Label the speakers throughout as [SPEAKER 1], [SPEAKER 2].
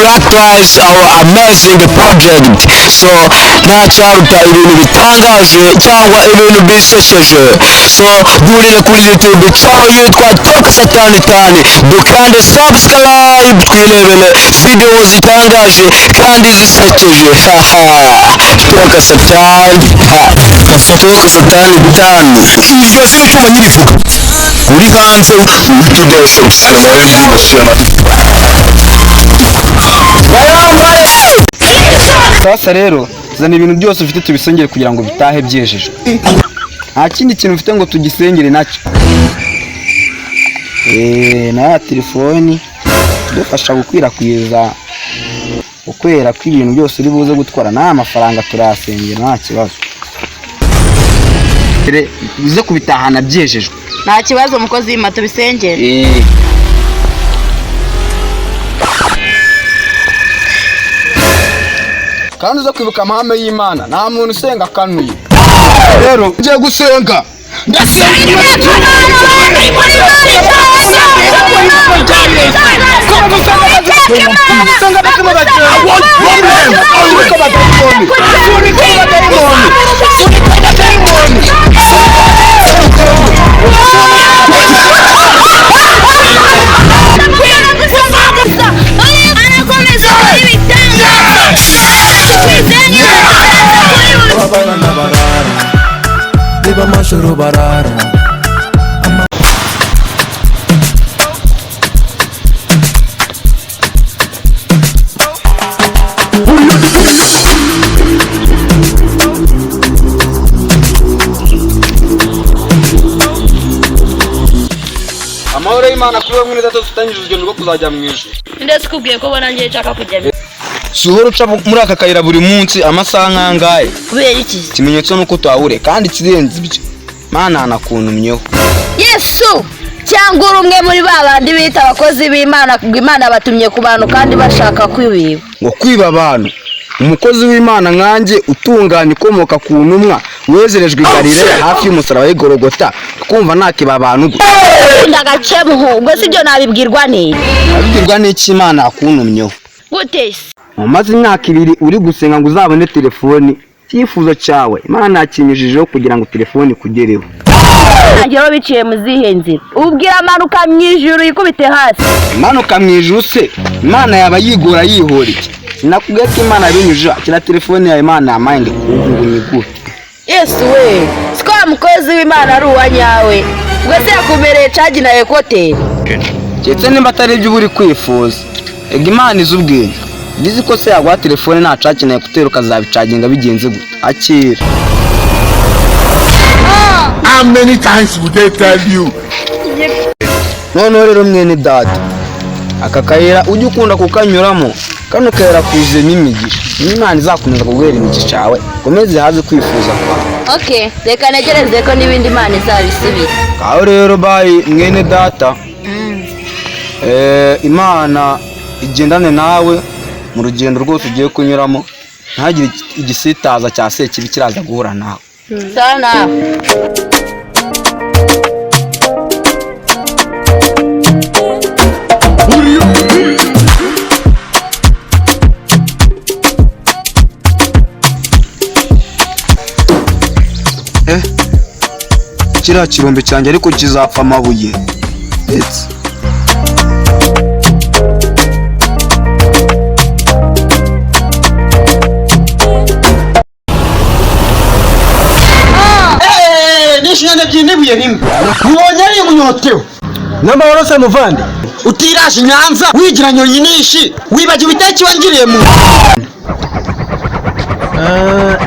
[SPEAKER 1] Practice our amazing project. So ntacyaruta ibintu bitangaje cyangwa ibintu bisekeje. So duhurire kuri YouTube channel yitwa Toka Satani Tani, dukande subscribe, twirebere video zitangaje kandi zisekeje. Toka Satani, Toka Satani Tani.
[SPEAKER 2] Iryo zina ucyuma nyirivuga uri hanze.
[SPEAKER 3] Sasa rero zana ibintu byose ufite tubisengere kugira ngo bitahe byejejwe. Nta kindi kintu ufite ngo tugisengere nacyo. Na ya telefoni idufasha gukwirakwiza ukwera kw'ibintu byose uri buze gutwara, n'aya mafaranga turayasengera nta kibazo. Uze kubitahana byejejwe.
[SPEAKER 4] Nta kibazo mukozi w'Imana, tubisengere.
[SPEAKER 3] Kandi uze kwibuka amahame y'Imana, nta muntu usenga akanuye. Rero ugiye gusenga, ndasenga.
[SPEAKER 5] Abana n'abarara biba amajoro barara.
[SPEAKER 3] Amahoro y'Imana kuri bamwe neza, tutangije urugendo rwo kuzajya mu ijuru.
[SPEAKER 4] Ndetse ukubwiye ko ubona ngiye nshaka kujya.
[SPEAKER 3] Si uhora uca muri aka kayira buri munsi amasaha nk'angahe?
[SPEAKER 4] Kubera iki?
[SPEAKER 3] Ikimenyetso ni uko utahure, kandi ikirenze ibyo Mana nakuntumyeho.
[SPEAKER 4] Yesu, cyangwa uri umwe muri ba bandi bita abakozi b'Imana ngo Imana batumye ku bantu kandi bashaka kwibiba.
[SPEAKER 3] Ngo kwiba abantu? Umukozi w'Imana nkanjye utunganye, ukomoka ku ntumwa, wezerejwe i Galileya hafi y'umusaraba w'i Gologota, kumva nakiba abantu gute?
[SPEAKER 4] Ndagacemuhu, ubwo si byo nabibwirwa n'iki?
[SPEAKER 3] Abibwirwa n'iki Imana yakuntumyeho?
[SPEAKER 4] Gute se?
[SPEAKER 3] Umaze imyaka 2 uri gusenga ngo uzabone telefoni, icyifuzo cyawe Imana yakinyujijeho kugira ngo telefoni ikugereho.
[SPEAKER 4] Ntangira biciye mu zihe nzira? Ubwira amanuka mu ijuru yikubite hasi.
[SPEAKER 3] Imanuka mu ijuru se Imana yaba yigora yihora iki? Sinakubwiye ko Imana yabinyujijeho? Akira telefone yawe Imana yampaye ngo ngo nyiguhe.
[SPEAKER 4] Yesu we, siko wa mukozi w'Imana ari uwa nyawe? Ubwo se yakubereye cagi na ekoteri?
[SPEAKER 3] Keretse nimba atari ibyo uba uri kwifuza. Ega Imana izi ubwenge, izi ko se yaguha telefone nta cagi na ekuteri ukazabicaginga bigenze gute? Akira.
[SPEAKER 2] How many times would they tell you?
[SPEAKER 3] Noneho rero mwene data, aka kayira ujye ukunda kukanyuramo, kano kayira kuzuyemo imigisha. Imana izakomeza kuguhera imigisha yawe, ukomeze haze kwifuza kwawe.
[SPEAKER 4] Okay, reka ntegereze ko n'ibindi Imana izabisubiza.
[SPEAKER 3] Ngaho rero bayi mwene data, Imana igendane nawe mu rugendo rwose ugiye kunyuramo, ntihagire igisitaza cya sekibi kiraza guhura nawe.
[SPEAKER 4] Sawa nawe.
[SPEAKER 3] Kiriya kirombe cyanjye ariko kizapfa amabuye. Ndetse
[SPEAKER 6] Nishinyane byinibuye rimwe ubonye ari munyotewe
[SPEAKER 7] N'amahoro se muvandi?
[SPEAKER 6] Utiraje Nyanza wigira nyonyinishi wibagiwe itariki wangiriye mu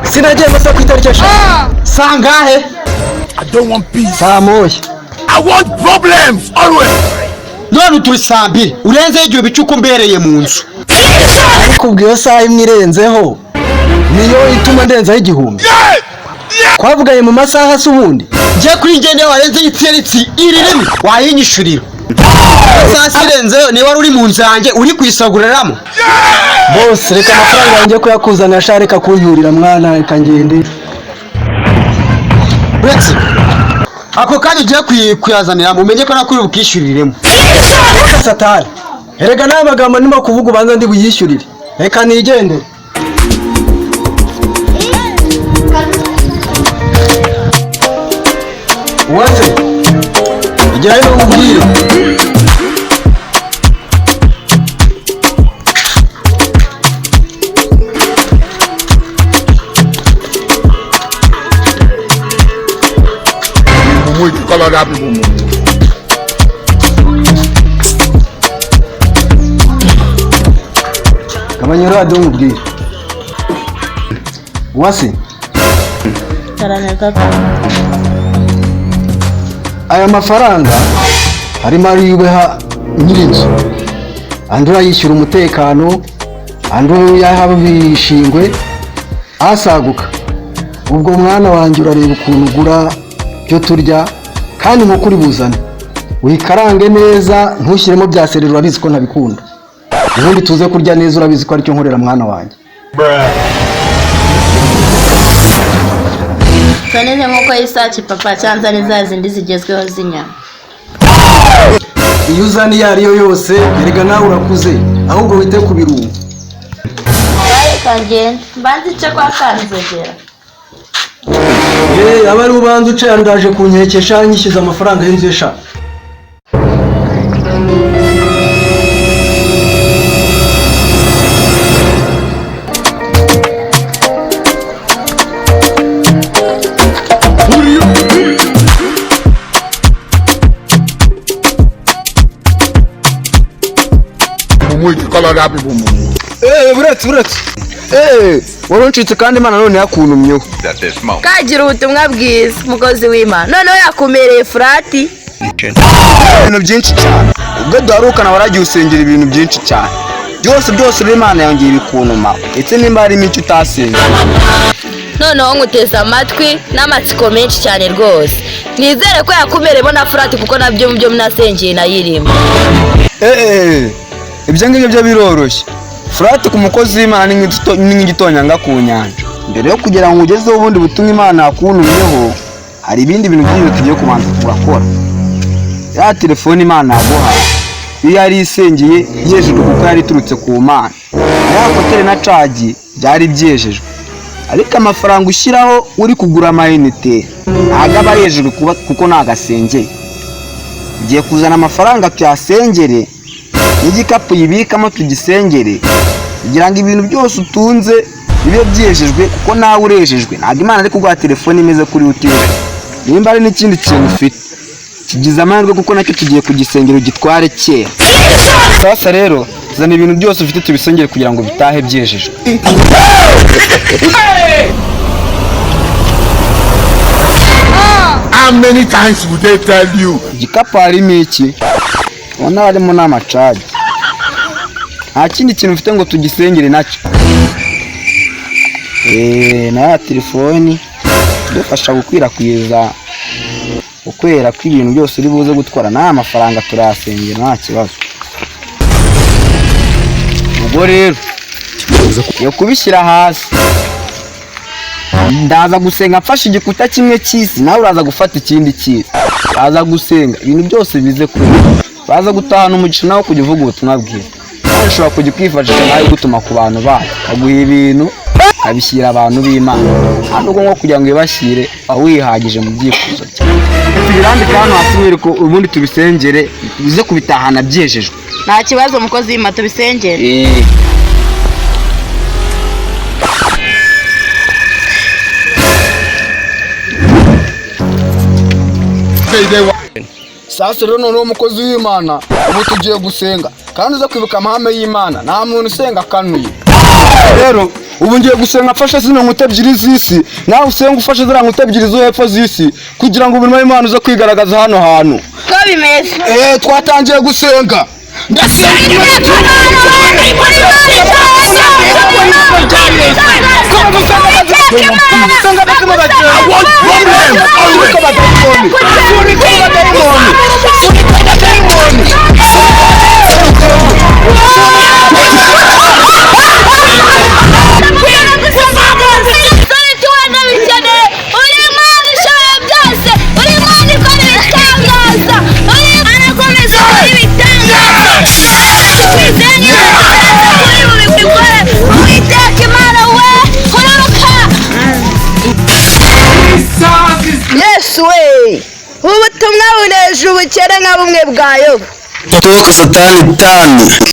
[SPEAKER 7] Sinagiye masa ku itariki 5.
[SPEAKER 6] Sangahe?
[SPEAKER 2] I don't want peace.
[SPEAKER 7] Saa moya.
[SPEAKER 2] I want problems always.
[SPEAKER 6] None turi saa 2 urenzeho igihe bicuko umbereye mu nzu.
[SPEAKER 7] Ariko ubwo iyo saha imwe irenzeho niyo ituma ndenzaho 1000. Twavuganye mu masaha se ubundi?
[SPEAKER 6] Njye kuri njye niyo warenzeho itseritsi iri rimwe wayinyishurira. Saa sita irenzeho niba wari uri mu nzu yanjye uri kuyisaguriramo.
[SPEAKER 7] Bose reka amafaranga yanjye kuyakuzanira sha, reka kunyurira mwana, reka ngende.
[SPEAKER 6] Uretse ako kanya ugiye kuyazanira mumenye ko nakuri bukishyuriremo.
[SPEAKER 7] Satani. Erega n'aya magambo ndimo kuvuga ubanza ndi buyishyurire. Reka nigendere. Uwase, igera hino nkubwire.
[SPEAKER 2] Mumu, you call other people mumu.
[SPEAKER 7] Gabanya radiyo nkubwire. Uwase,
[SPEAKER 4] Karame papa.
[SPEAKER 7] Aya mafaranga harimo ayo yubaha nyir'inzu, andi urayishyura umutekano, andi uyaha ibishingwe asaguka. Ubwo mwana wanjye urareba ukuntu ugura ibyo turya, kandi nk'uko uri buzane wikarange neza, ntushyiremo bya sereri, urabizi ko ntabikunda. Ubundi tuze kurya neza, urabizi ko aricyo nkorera mwana wanjye.
[SPEAKER 4] Nzanire nk'uko y'isake papa, cyangwa nzane za zindi zigezweho z'inyama?
[SPEAKER 7] Iyo uzana iyo ari yo yose, erega nawe urakuze, ahubwo wite ku birungo.
[SPEAKER 4] Reka ngende mbanze ice kwa Kanzogera.
[SPEAKER 7] Yeee, aba ari ubanza uce, yandaje kunkekesha nyishyize amafaranga y'inzu esha.
[SPEAKER 2] Mumu, you call other people mumu.
[SPEAKER 3] Buretse, buretse, wari uncitse kandi Imana none yakuntumyeho.
[SPEAKER 4] Kagira ubutumwa bwiza, umukozi w'Imana noneho yakumereye furati.
[SPEAKER 3] Ibintu byinshi cyane ubwo duharukana, waragiye usengera ibintu byinshi cyane, byose byose rero Imana yongeye ibikuntuma, ndetse nimba harimo icyo utasenze.
[SPEAKER 4] Noneho nkuteze amatwi n'amatsiko menshi cyane rwose, nizere ko yakumereyemo na furati, kuko nabyo mu byo munasengeye nayirimo.
[SPEAKER 3] Ibyo ngibyo byo biroroshye. Furati ku mukozi w'Imana ni nk'igitonyanga ku nyanja. Mbere yo kugira ngo ugezeho ubundi butumwa Imana yakuntumyeho, hari ibindi bintu byinshi tugiye kubanza tugakora. Ya telefone Imana yaguhaye, iyo yari isengeye yejejwe kuko yari iturutse ku Mana, na ya koteri na cagi byari byejejwe, ariko amafaranga ushyiraho uri kugura amayinite ntabwo aba yejejwe kuko ntagasengeye. Ugiye kuzana amafaranga tuyasengere, n'igikapu uyibikamo tugisengere, kugira ngo ibintu byose utunze bibe byejejwe, kuko nawe urejejwe. Ntabwo Imana ari kuguha telefone imeze kuri utije. Nimba hari n'ikindi kintu ufite, kigize amahirwe kuko nacyo tugiye kugisengera ugitware kera. Sasa rero zana ibintu byose ufite tubisengere kugira ngo bitahe byejejwe.
[SPEAKER 2] How many times would they tell you?
[SPEAKER 3] Igikapu harimo iki? Ubona harimo n'amacagi. Nta kindi kintu ufite ngo tugisengere nacyo? Na ya telefoni idufasha gukwirakwiza ukwera kw'ibintu byose uri buze gutwara, n'aya mafaranga turayasengera nta kibazo. Ubwo rero yo kubishyira hasi, ndaza gusenga mfashe igikuta kimwe cy'isi, nawe uraza gufata ikindi cy'isi. Baza gusenga ibintu byose bize kure, baza gutahana umugisha nawe kujya uvuga ubutumwa bwiza. Nawe ushobora kujya kwifashisha nawe gutuma ku bantu bayo, ukaguha ibintu ukabishyira abantu b'Imana, nta nubwo nko kugira ngo ubibashyire uba wihagije mu byifuzo byawe. Tubirambike hano hasi mwereko, ubundi tubisengere bize kubitahana byejejwe.
[SPEAKER 4] Nta kibazo umukozi w'Imana, tubisengere.
[SPEAKER 2] Say they want.
[SPEAKER 3] Sasa rero noneho umukozi w'Imana, ubu tugiye gusenga, kandi uza kwibuka amahame y'Imana, nta muntu usenga akanuye. Rero ubu ngiye gusenga mfashe zino nkuta ebyiri z'isi, nawe usenga ufashe ziriya nkuta ebyiri zo hepfo z'isi, kugira ngo umurimo w'Imana uze kwigaragaza hano hantu.
[SPEAKER 4] Ko bimeze?
[SPEAKER 3] Twatangiye gusenga. Ndasenga.
[SPEAKER 2] I want problems always.
[SPEAKER 4] Uri Imana ishoboye byose, uri Imana ikora ibitangaza, uri arakomeza gukora ibitangaza. Ubutumwa bunesha ubukene nka bumwe bwa Yobu.
[SPEAKER 1] Toka satani tani.